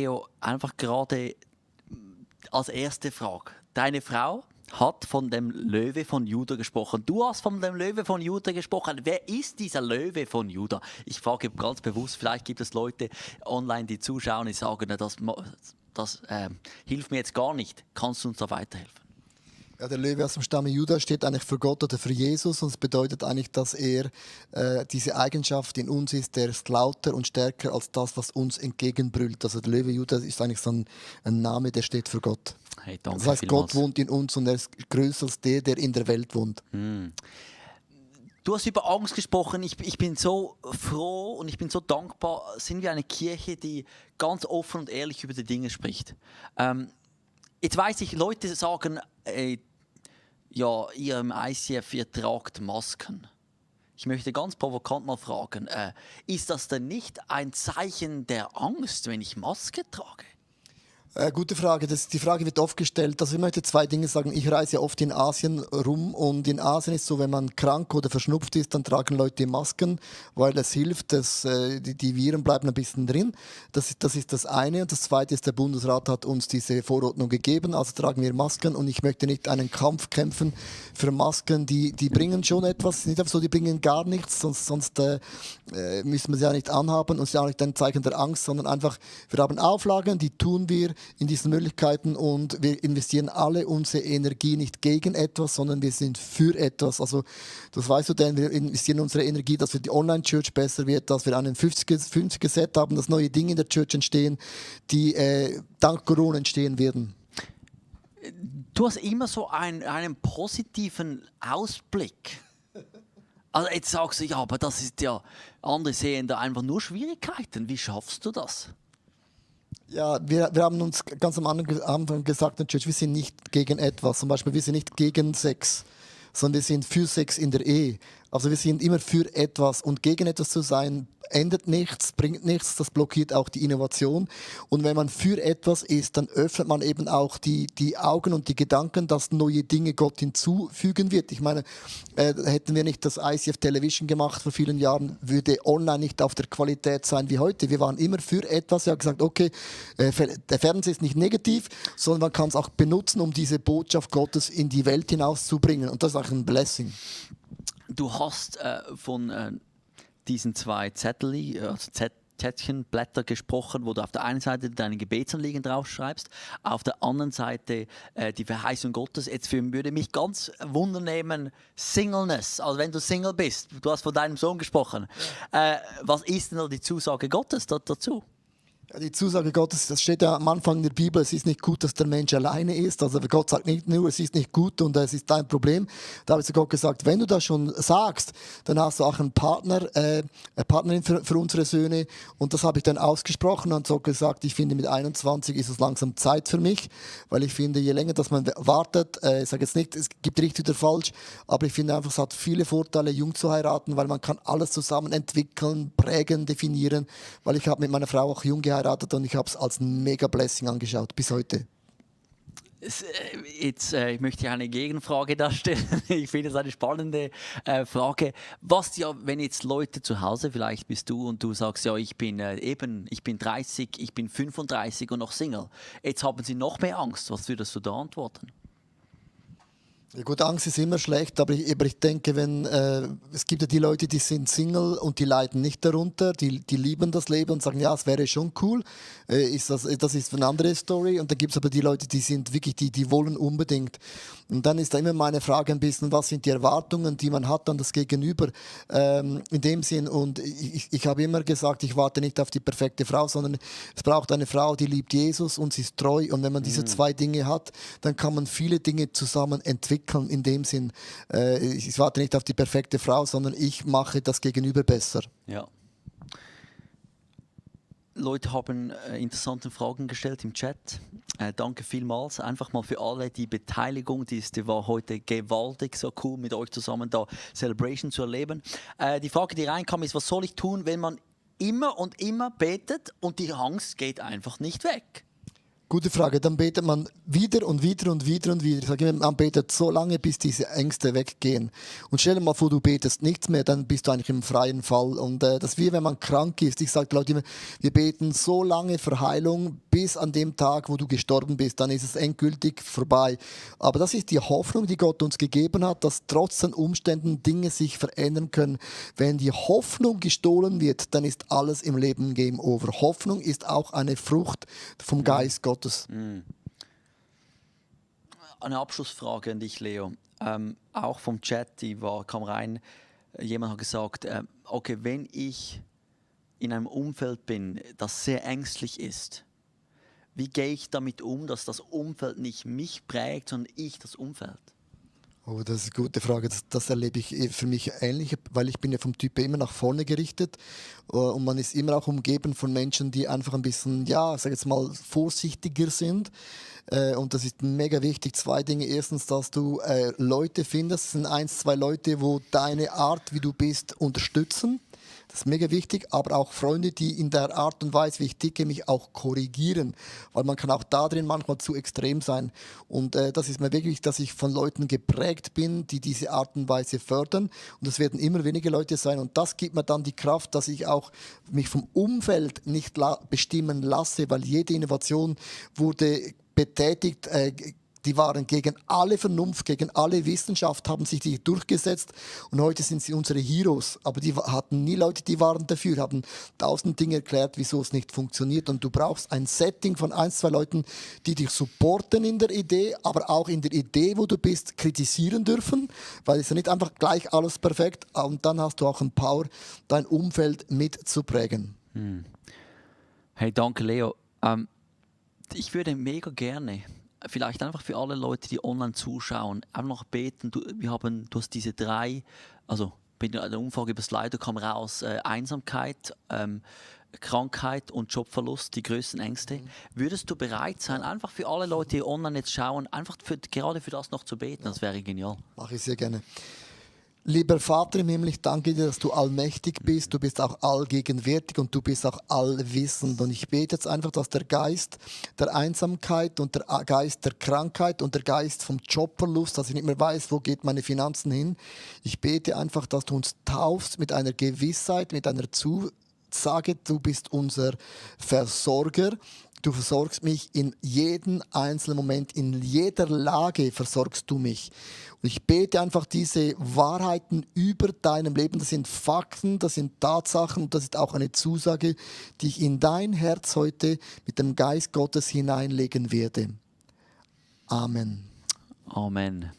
Leo, einfach gerade als erste Frage. Deine Frau hat von dem Löwe von Juda gesprochen. Du hast von dem Löwe von Juda gesprochen. Wer ist dieser Löwe von Juda? Ich frage ganz bewusst, vielleicht gibt es Leute online, die zuschauen, die sagen, das hilft mir jetzt gar nicht. Kannst du uns da weiterhelfen? Ja, der Löwe aus dem Stamme Juda steht eigentlich für Gott oder für Jesus und es bedeutet eigentlich, dass er diese Eigenschaft in uns ist, der ist lauter und stärker als das, was uns entgegenbrüllt. Also der Löwe Juda ist eigentlich so ein Name, der steht für Gott. Hey, danke das heißt, vielmals. Gott wohnt in uns und er ist größer als der in der Welt wohnt. Du hast über Angst gesprochen. Ich bin so froh und ich bin so dankbar. Sind wir eine Kirche, die ganz offen und ehrlich über die Dinge spricht? Jetzt weiß ich, Leute sagen, ja, ihr im ICF, ihr tragt Masken. Ich möchte ganz provokant mal fragen, ist das denn nicht ein Zeichen der Angst, wenn ich Maske trage? Gute Frage. Die Frage wird oft gestellt. Also ich möchte zwei Dinge sagen. Ich reise ja oft in Asien rum und in Asien ist so, wenn man krank oder verschnupft ist, dann tragen Leute Masken, weil es hilft, dass die Viren bleiben ein bisschen drin. Das ist das eine. Und das zweite ist, der Bundesrat hat uns diese Verordnung gegeben, also tragen wir Masken und ich möchte nicht einen Kampf kämpfen für Masken, die bringen schon etwas. Nicht einfach so, die bringen gar nichts, sonst müssen wir sie ja nicht anhaben und es ist ja auch nicht ein Zeichen der Angst, sondern einfach, wir haben Auflagen, die tun wir in diesen Möglichkeiten und wir investieren alle unsere Energie nicht gegen etwas, sondern wir sind für etwas. Also das weißt du denn, wir investieren unsere Energie, dass wir die Online-Church besser wird, dass wir einen 50er-Set haben, dass neue Dinge in der Church entstehen, die dank Corona entstehen werden. Du hast immer so einen positiven Ausblick. Also jetzt sagst du, ja, aber das ist ja, andere sehen da einfach nur Schwierigkeiten. Wie schaffst du das? Ja, wir haben uns ganz am Anfang gesagt, wir sind nicht gegen etwas. Zum Beispiel, wir sind nicht gegen Sex, sondern wir sind für Sex in der Ehe. Also wir sind immer für etwas und gegen etwas zu sein, ändert nichts, bringt nichts, das blockiert auch die Innovation. Und wenn man für etwas ist, dann öffnet man eben auch die Augen und die Gedanken, dass neue Dinge Gott hinzufügen wird. Ich meine, hätten wir nicht das ICF Television gemacht vor vielen Jahren, würde online nicht auf der Qualität sein wie heute. Wir waren immer für etwas, wir haben gesagt, okay, der Fernseher ist nicht negativ, sondern man kann es auch benutzen, um diese Botschaft Gottes in die Welt hinauszubringen. Und das ist auch ein Blessing. Du hast von diesen zwei Zettelblätter gesprochen, wo du auf der einen Seite deine Gebetsanliegen draufschreibst, auf der anderen Seite die Verheißung Gottes. Jetzt würde mich ganz wundernehmen, Singleness, also wenn du Single bist, du hast von deinem Sohn gesprochen. Was ist denn die Zusage Gottes dazu? Die Zusage Gottes, das steht ja am Anfang der Bibel, es ist nicht gut, dass der Mensch alleine ist. Also Gott sagt nicht nur, es ist nicht gut und es ist dein Problem. Da hat Gott gesagt, wenn du das schon sagst, dann hast du auch einen Partner, eine Partnerin für unsere Söhne. Und das habe ich dann ausgesprochen und so gesagt, ich finde mit 21 ist es langsam Zeit für mich, weil ich finde, je länger dass man wartet, ich sage jetzt nicht, es gibt richtig oder falsch, aber ich finde einfach, es hat viele Vorteile, jung zu heiraten, weil man kann alles zusammen entwickeln, prägen, definieren, weil ich habe mit meiner Frau auch jung geheiratet und ich habe es als ein Mega-Blessing angeschaut, bis heute. Jetzt ich möchte eine Gegenfrage darstellen. Ich finde es eine spannende Frage. Was ja, wenn jetzt Leute zu Hause, vielleicht bist du und du sagst, ja, ich bin 30, ich bin 35 und noch Single. Jetzt haben sie noch mehr Angst. Was würdest du da antworten? Ja gut, Angst ist immer schlecht, aber ich denke, es gibt ja die Leute, die sind Single und die leiden nicht darunter, die lieben das Leben und sagen, ja, es wäre schon cool, das ist eine andere Story. Und dann gibt es aber die Leute, die sind wirklich, die wollen unbedingt. Und dann ist da immer meine Frage ein bisschen, was sind die Erwartungen, die man hat an das Gegenüber in dem Sinn. Und ich habe immer gesagt, ich warte nicht auf die perfekte Frau, sondern es braucht eine Frau, die liebt Jesus und sie ist treu. Und wenn man diese zwei Dinge hat, dann kann man viele Dinge zusammen entwickeln. In dem Sinn, ich warte nicht auf die perfekte Frau, sondern ich mache das Gegenüber besser. Ja. Leute haben interessante Fragen gestellt im Chat. Danke vielmals. Einfach mal für alle die Beteiligung. Die war heute gewaltig, so cool mit euch zusammen da Celebration zu erleben. Die Frage, die reinkam, ist, was soll ich tun, wenn man immer und immer betet und die Angst geht einfach nicht weg? Gute Frage. Dann betet man wieder und wieder und wieder und wieder. Ich sage immer, man betet so lange, bis diese Ängste weggehen. Und stell dir mal vor, du betest nichts mehr, dann bist du eigentlich im freien Fall. Und das ist wie wenn man krank ist. Ich sage Leute immer, wir beten so lange für Heilung, bis an dem Tag, wo du gestorben bist, dann ist es endgültig vorbei. Aber das ist die Hoffnung, die Gott uns gegeben hat, dass trotz den Umständen Dinge sich verändern können. Wenn die Hoffnung gestohlen wird, dann ist alles im Leben Game Over. Hoffnung ist auch eine Frucht vom Geist Gottes. Eine Abschlussfrage an dich, Leo. Auch vom Chat, kam rein, jemand hat gesagt, okay, wenn ich in einem Umfeld bin, das sehr ängstlich ist, wie gehe ich damit um, dass das Umfeld nicht mich prägt, sondern ich das Umfeld? Oh, das ist eine gute Frage. Das erlebe ich für mich ähnlich, weil ich bin ja vom Typ immer nach vorne gerichtet und man ist immer auch umgeben von Menschen, die einfach ein bisschen, ja, sag jetzt mal, vorsichtiger sind. Und das ist mega wichtig. Zwei Dinge. Erstens, dass du Leute findest. Es sind 1, 2 Leute, wo deine Art, wie du bist, unterstützen. Das ist mega wichtig, aber auch Freunde, die in der Art und Weise, wie ich ticke, mich auch korrigieren. Weil man kann auch da drin manchmal zu extrem sein. Und das ist mir wirklich, dass ich von Leuten geprägt bin, die diese Art und Weise fördern. Und es werden immer weniger Leute sein. Und das gibt mir dann die Kraft, dass ich auch mich vom Umfeld nicht bestimmen lasse, weil jede Innovation wurde betätigt, die waren gegen alle Vernunft, gegen alle Wissenschaft, haben sich die durchgesetzt und heute sind sie unsere Heroes. Aber die hatten nie Leute, die waren dafür, haben 1000 Dinge erklärt, wieso es nicht funktioniert. Und du brauchst ein Setting von 1, 2 Leuten, die dich supporten in der Idee, aber auch in der Idee, wo du bist, kritisieren dürfen, weil es ist ja nicht einfach gleich alles perfekt. Und dann hast du auch ein Power, dein Umfeld mitzuprägen. Hey, danke, Leo. Ich würde mega gerne, vielleicht einfach für alle Leute, die online zuschauen, einfach noch beten. Du hast diese 3, also bei der Umfrage über Slido kam raus, Einsamkeit, Krankheit und Jobverlust, die größten Ängste. Würdest du bereit sein, einfach für alle Leute, die online jetzt schauen, einfach gerade für das noch zu beten? Das wäre genial. Mache ich sehr gerne. Lieber Vater im Himmel, ich danke dir, dass du allmächtig bist, du bist auch allgegenwärtig und du bist auch allwissend. Und ich bete jetzt einfach, dass der Geist der Einsamkeit und der Geist der Krankheit und der Geist vom Jobverlust, dass ich nicht mehr weiß, wo geht meine Finanzen hin. Ich bete einfach, dass du uns taufst mit einer Gewissheit, mit einer Zusage, du bist unser Versorger. Du versorgst mich in jedem einzelnen Moment, in jeder Lage versorgst du mich. Und ich bete einfach diese Wahrheiten über deinem Leben. Das sind Fakten, das sind Tatsachen und das ist auch eine Zusage, die ich in dein Herz heute mit dem Geist Gottes hineinlegen werde. Amen. Amen.